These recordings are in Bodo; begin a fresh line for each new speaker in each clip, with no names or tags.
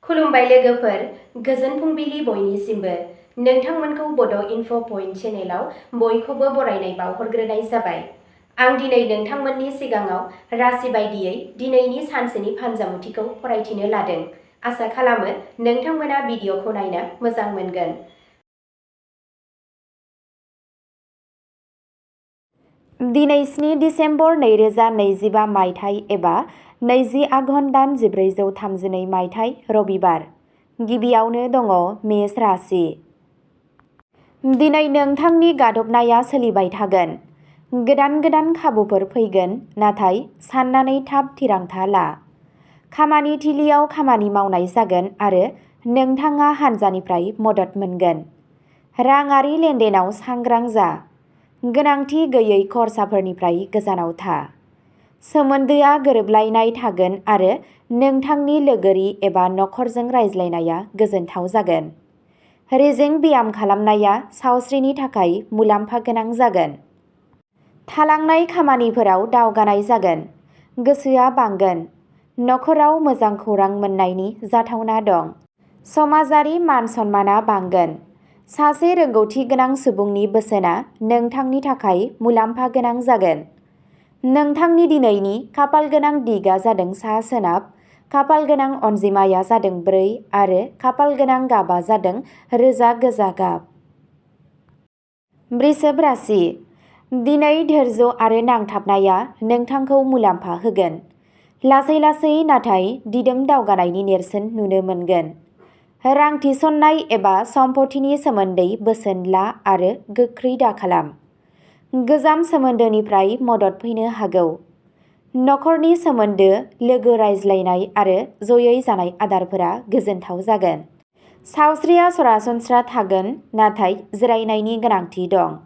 खुलुमबाय लोगोफोर, गोजोन फुंबिलि बयनिसिमबो। नोंथांमोनखौ बड' इनफ' पइन्ट चेनेलाव बयखौबो बरायनाय बावहरग्रोनाय जाबाय। आं दिनै नोंथांमोननि सिगाङाव राशि बायदियै दिनैनि सानसेनि फानजामुथिखौ फरायथिनो लादों। आसा खालामो नोंथांमोना भिडिअ'खौ नायनो मोजां मोनगोन। दिनै 7 दिसेम्बर 2025 मायथाइ एबा 20 आघन दान 1432 मायथाइ रबिबार। गिबियावनो दङ मेष राशि। दिनै नोंथांनि गादबनाया सोलिबाय थागोन। गोदान गोदान खाबुफोर फैगोन, नाथाय साननानै थाब थिरांथा ला। खामानि थिलियाव खामानि मावनाय जागोन आरो नोंथाङा हानजानिफ्राय मदद मोनगोन। राङारि लेनदेनाव सांग्रां जा। गोनांथि गैयै खरसाफोरनिफ्राय गोजानाव था। सोमोन्दोआ गोरोबलायनाय थागोन आरो नोंथांनि लोगोरि एबा नखरजों रायज्लायनाया गोजोनथाव जागोन। रेजें ब्याम खालामनाया सावस्रिनि थाखाय मुलाम्फा गोनां जागोन। थालांनाय खामानिफोराव दावगानाय जागोन। गोसोआ बांगोन। नखराव मोजां खौरां मोननायनि जाथावना दं। समाजारि मान सन्माना बांगोन। सासे रोंगौथि गोनां सुबुंनि बोसोनआ नोंथांनि थाखाय मुलाम्फा गोनां जागोन। नोंथांनि दिनैनि खाफालगोनां दिगआ जादों सा सोनाब, खाफालगोनां अनजिमाया जादों 4 आरो खाफालगोनां गाबआ जादों रोजा गोजा गाब। वृषभ राशि। दिनै धैर्य आरो नांथाबनाया नोंथांखौ मुलाम्फा होगोन। लासै लासै नाथाय दिदोम दावगानायनि नेरसोन नुनो मोनगोन। रां थिसननाय एबा सम्पथिनि सोमोन्दै बोसोन ला आरो गोख्रै दाखालाम। गोजाम सोमोन्दोनिफ्राय मदद फैनो हागौ। नखरनि सोमोन्दो, लोगो रायज्लायनाय आरो जयै जानाय आदारफोरा गोजोनथाव जागोन। सावस्रिया सरासनस्रा थागोन, नाथाय जिरायनायनि गोनांथि दं।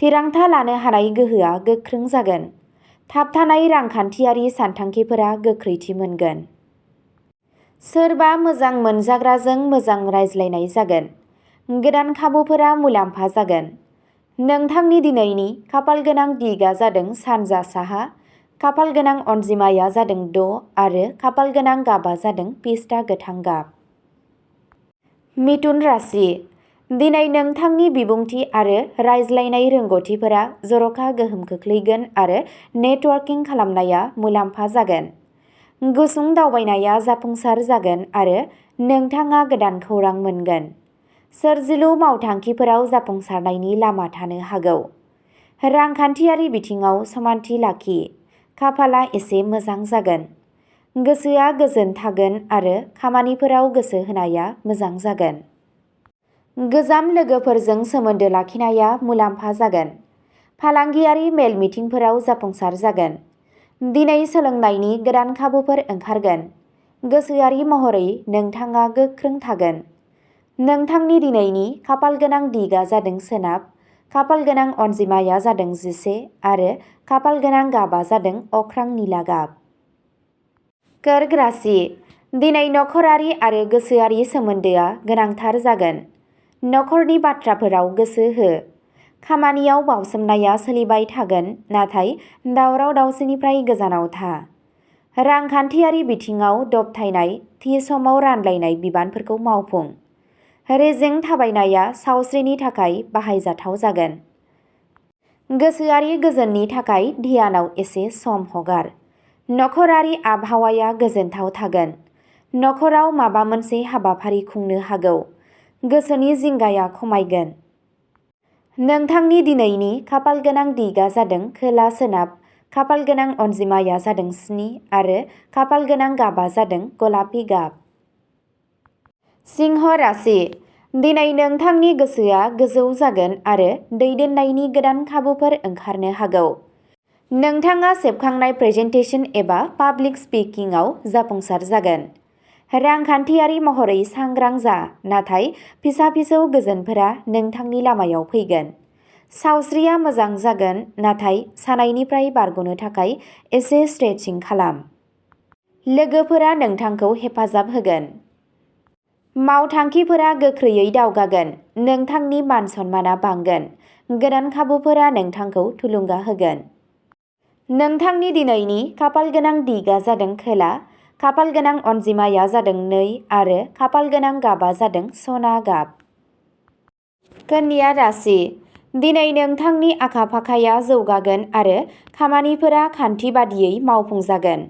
थिरांथा लानो हानाय गोहोआ गोख्रों जागोन। थाबथानाय रांखान्थियारि सानथांखिफोरा गोख्रैथि मोनगोन। सोरबा मोजां मोनजाग्राजों मोजां रायज्लायनाय जागोन। गोदान खाबुफोरा मुलाम्फा जागोन। नोंथांनि दिनैनि खाफालगोनां दिगआ जादों सानजा साहा, खाफालगोनां अनजिमाया जादों 6 आरो खाफालगोनां गाबआ जादों पिस्ता गोथां गाब। मिथुन राशि। दिनै नोंथांनि बिबुंथि आरो रायज्लायनाय रोंग'थिफोरा जर'खा गोहोम खोख्लैगोन आरो नेटवर्किं खालामनाया मुलाम्फा जागोन। गुसुं दावबायनाया जाफुंसार जागोन आरो नोंथाङा गोदान खौरां मोनगोन। सोरजिलु मावथांखिफोराव जाफुंसारनायनि लामा थानो हागौ। रांखान्थियारि बिथिङाव समानथि लाखि। खाफालआ एसे मोजां जागोन। गोसोआ गोजोन थागोन आरो खामानिफोराव गोसो होनाया मोजां जागोन। गोजाम लोगोफोरजों सोमोन्दो लाखिनाया मुलाम्फा जागोन। फालांगियारि मेल मिटिंफोराव जाफुंसार जागोन। दिनै सोलोंनायनि गोदान खाबुफोर ओंखारगोन। गोसोआरि महरै नोंथाङा गोख्रों थागोन। नोंथांनि दिनैनि खाफालगोनां दिगआ जादों सोनाब, खाफालगोनां अनजिमाया जादों 11 आरो खाफालगोनां गाबआ जादों अख्रां निला गाब। कर्क राशि। दिनै नखरारि आरो गोसोआरि सोमोन्दोआ गोनांथार जागोन। नखरनि बाथ्राफोराव गोसो हो। खामानियाव बावसोमनाया सोलिबाय थागोन, नाथाय दावराव दावसिनिफ्राय गोजानाव था। रांखान्थियारि बिथिङाव दबथायनाय, थि समाव रानलायनाय बिबानफोरखौ मावफुं। रेजें थाबायनाया सावस्रिनि थाखाय बाहायजाथाव जागोन। गोसोआरि गोजोननि थाखाय ध्यानआव एसे सम हगार। नखरारि आबहावाया गोजोनथाव थागोन। नखराव माबा मोनसे हाबाफारि खुंनो हागौ। गोसोनि जिंगाया खमायगोन। नोंथांनि दिनैनि खाफालगोनां दिगआ जादों खोला सोनाब, खाफालगोनां अनजिमाया जादों 7 आरो खाफालगोनां गाबआ जादों गलापि गाब। सिंह राशि। दिनै नोंथांनि गोसोआ गोजौ जागोन आरो दैदेननायनि गोदान खाबुफोर ओंखारनो हागौ। नोंथाङा सेबखांनाय प्रेजेन्टेसन एबा पाब्लिक स्पिकिंआव जाफुंसार जागोन। रांखान्थियारि महरै सांग्रां जा, नाथाय फिसा-फिसौ गोजोनफोरा नोंथांनि लामायाव फैगोन। सावस्रिया मोजां जागोन, नाथाय सानायनिफ्राय बारग'नो थाखाय एसे स्ट्रेचिं खालाम। लोगोफोरा नोंथांखौ हेफाजाब होगोन। मावथांखिफोरा गोख्रैयै दावगागोन। नोंथांनि मान सन्माना बांगोन। गोदान खाबुफोरा नोंथांखौ थुलुंगा होगोन। नोंथांनि दिनैनि खाफालगोनां दिगआ जादों खोला, खाफाल गोनां अनजिमाया जादों 2 आरो खाफाल गोनां गाबा जादों सना गाब। कन्या राशि दिनै नोंथांनि आखा-फाखाया जौगागोन आरो खामानिफोरा खान्थि बादियै मावफुंजागोन।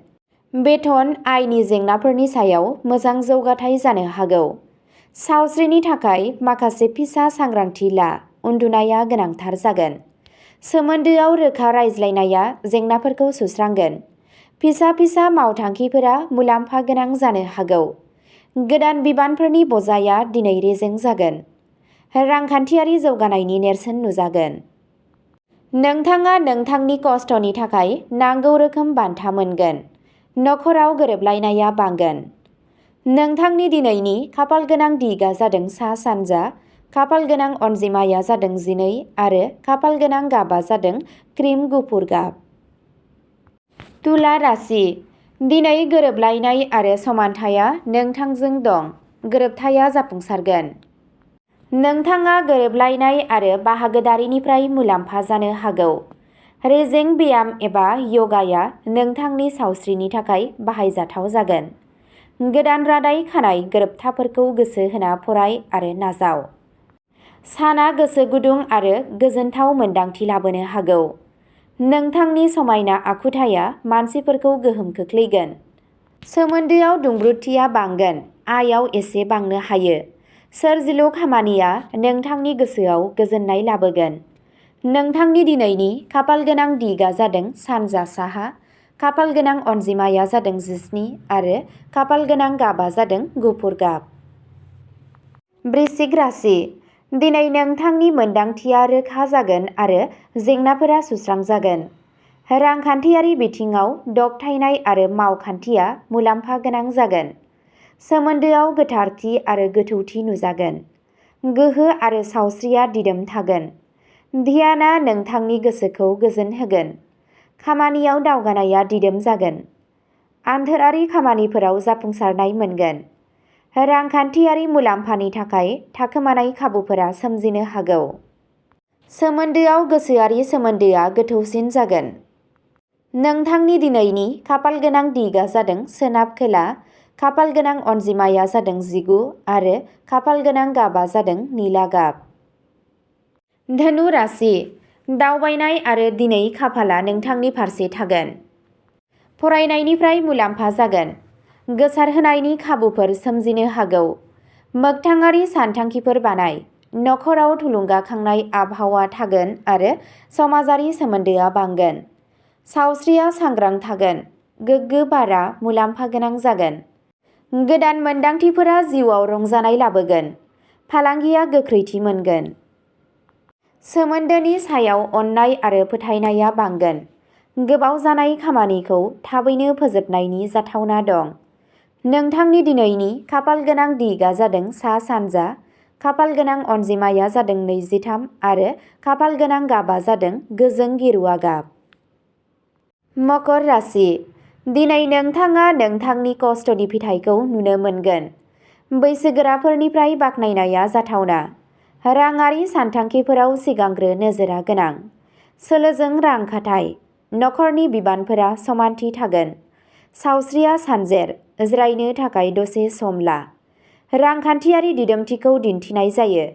बेथन आयनि जेंनाफोरनि सायाव मोजां जौगाथाय जानो हागौ। सावस्रिनि थाखाय माखासे फिसा सांग्रांथि ला, उन्दुनाया गोनांथार जागोन। सोमोन्दोआव रोखा रायज्लायनाया जेंनाफोरखौ सुस्रांगोन। फिसा-फिसा मावथांखिफोरा मुलाम्फा गोनां जानो हागौ। गोदान बिबानफोरनि बजाया दिनै रेजें जागोन। रांखान्थियारि जौगानायनि नेरसोन नुजागोन। नोंथाङा नोंथांनि खस्थ'नि थाखाय नांगौ रोखोम बान्था मोनगोन। नखराव गोरोबलायनाया बांगोन। नोंथांनि दिनैनि खाफाल गोनां दिगा जादों सा-सानजा, खाफाल गोनां अनजिमाया जादों 12 आरो खाफाल गोनां गाबा जादों क्रिम गुफुर गाब। तुला राशि दिनै गोरोबलायनाय आरो समानथाया नोंथांजों दं। गोरोबथाया जाफुंसारगोन। नोंथाङा गोरोबलायनाय आरो बाहागोदारिनिफ्राय मुलाम्फा जानो हागौ। रेजें ब्याम एबा य'गाया नोंथांनि सावस्रिनि थाखाय बाहायजाथाव जागोन। गोदान रादाय खानाय गोरोबथाफोरखौ गोसो होना फराय आरो नाजाव। साना गोसो गुदुं आरो गोजोनथाव मोन्दांथि लाबोनो हागौ। नोंथांनि समायना आखुथाया मानसिफोरखौ गोहोम खोख्लैगोन। सोमोन्दोआव दुंब्रुदथिया बांगोन। आयाव एसे बांनो हायो। सोरजिलु खामानिया नोंथांनि गोसोआव गोजोननाय लाबोगोन। नोंथांनि दिनैनि खाफाल गोनां दिगा जादों सानजा साहा, खाफाल गोनां अनजिमाया जादों 17 आरो खाफाल गोनां गाबा जादों गुफुर गाब। वृश्चिक राशि दिनै नोंथांनि मोनदांथिया रोखा जागोन आरो जेंनाफोरा सुस्रांजागोन। रांखान्थियारि बिथिङाव दबथायनाय आरो मावखान्थिया मुलाम्फा गोनां जागोन। सोमोन्दोआव गोथारथि आरो गोथौथि नुजागोन। गोहो आरो सावस्रिया दिदोम थागोन। ध्यानआ नोंथांनि गोसोखौ गोजोन होगोन। खामानियाव दावगानाया दिदोम जागोन। आन्थोरारि खामानिफोराव जाफुंसारनाय मोनगोन। रांखान्थियारि मुलाम्फानि थाखाय थाखोमानाय खाबुफोरा सोमजिनो हागौ। सोमोन्दोआव गोसोआरि सोमोन्दोआ गोथौसिन जागोन। नोंथांनि दिनैनि खाफाल गोनां दिगा जादों सोनाब-खोला, खाफाल गोनां अनजिमाया जादों 19 आरो खाफाल गोनां गाबा जादों निला गाब। धनु राशि दावबायनाय आरो दिनै खाफालआ नोंथांनि फारसे थागोन। फरायनायनिफ्राय मुलाम्फा जागोन। गोसारहोनायनि खाबुफोर सोमजिनो हागौ। मोगथाङारि सानथांखिफोर बानाय। नखराव थुलुंगाखांनाय आबहावा थागोन आरो समाजारि सोमोन्दोआ बांगोन। सावस्रिया सांग्रां थागोन। गोग्गो बारआ मुलाम्फा गोनां जागोन। गोदान मोनदांथिफोरा जिउआव रंजानाय लाबोगोन। फालांगिया गोख्रैथि मोनगोन। सोमोन्दोनि सायाव अननाय आरो फोथायनाया बांगोन। गोबाव जानाय खामानिखौ थाबैनो फोजोबनायनि जाथावना दं। नोंथांनि दिनैनि खाफाल गोनां दिगा जादों सा-सानजा, खाफाल गोनां अनजिमाया जादों 23 आरो खाफाल गोनां गाबा जादों गोजों गेरुवा गाब। मकर राशि दिनै नोंथाङा नोंथांनि खस्थ'नि फिथाइखौ नुनो मोनगोन। बैसोगोराफोरनिफ्राय बाख्नायनाया जाथावना। राङारि सानथांखिफोराव सिगांग्रो नोजोरआ गोनां। सोलोजों रां खाथाय। नखरनि बिबानफोरा समानथि थागोन। सावस्रिया सानजेर। जिरायनो थाखाय दसे सम ला। रांखान्थियारि दिदोमथिखौ दिन्थिनाय जायो।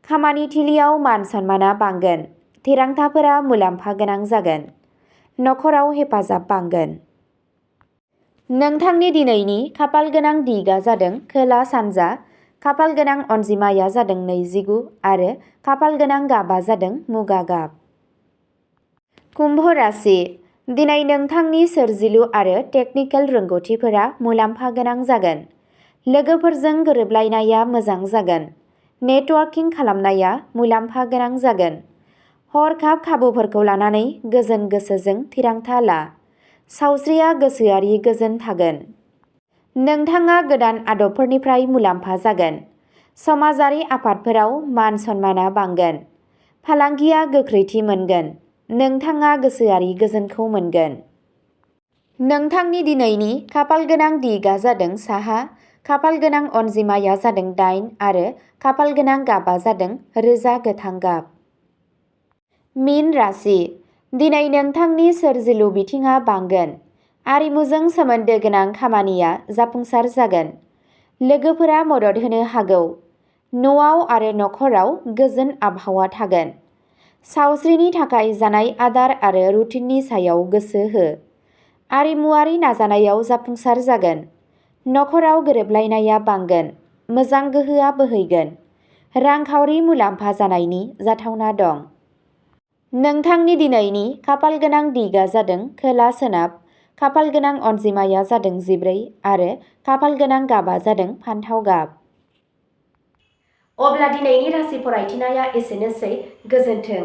खामानि थिलियाव मान-सन्मानआ बांगोन। थिरांथाफोरा मुलाम्फा गोनां जागोन। नखराव हेफाजाब बांगोन। नोंथांनि दिनैनि खाफाल गोनां दिगा जादों खोला-सानजा, खाफाल गोनां अनजिमाया जादों 29 आरो खाफाल गोनां गाबा जादों मुगा गाब। कुम्भ राशि दिनै नोंथांनि सोरजिलु आरो टेकनिकेल रोंग'थिफोरा मुलाम्फा गोनां जागोन। लोगोफोरजों गोरोबलायनाया मोजां जागोन। नेटवर्किं खालामनाया मुलाम्फा गोनां जागोन। हरखाब खाबुफोरखौ लानानै गोजोन गोसोजों थिरांथा ला। सावस्रिया गोसोआरि गोजोन थागोन। नोंथाङा गोदान आदबफोरनिफ्राय मुलाम्फा जागोन। समाजारि आफादफोराव मान-सन्मानआ बांगोन। फालांगिया गोख्रैथि मोनगोन। नोंथाङा गोसोआरि गोजोनखौ मोनगोन। नोंथांनि दिनैनि खाफाल गोनां दिगा जादों साहा, खाफाल गोनां अनजिमाया जादों 8 आरो खाफाल गोनां गाबा जादों रोजा गोथां गाब। मीन राशि दिनै नोंथांनि सोरजिलु बिथिङा बांगोन। आरिमुजों सोमोन्दो गोनां खामानिया जाफुंसार जागोन। लोगोफोरा मदद होनो हागौ। न'आव आरो नखराव गोजोन आबहावा थागोन। सावस्रिनि थाखाय जानाय आदार आरो रुटिननि सायाव गोसो हो। आरिमुआरि नाजानायाव जाफुंसार जागोन। नखराव गोरोबलायनाया बांगोन। मोजां गोहोआ बोहैगोन। रांखावरि मुलाम्फा जानायनि जाथावना दं। नोंथांनि दिनैनि खाफालगोनां दिगा जादों खोला-सोनाब, खाफालगोनां अनजिमाया जादों 14 आरो खाफालगोनां गाबा जादों फान्थाव गाब। अब्ला दिनैनि राशि फरायथिनाया एसेनोसै। गोजोन्थों।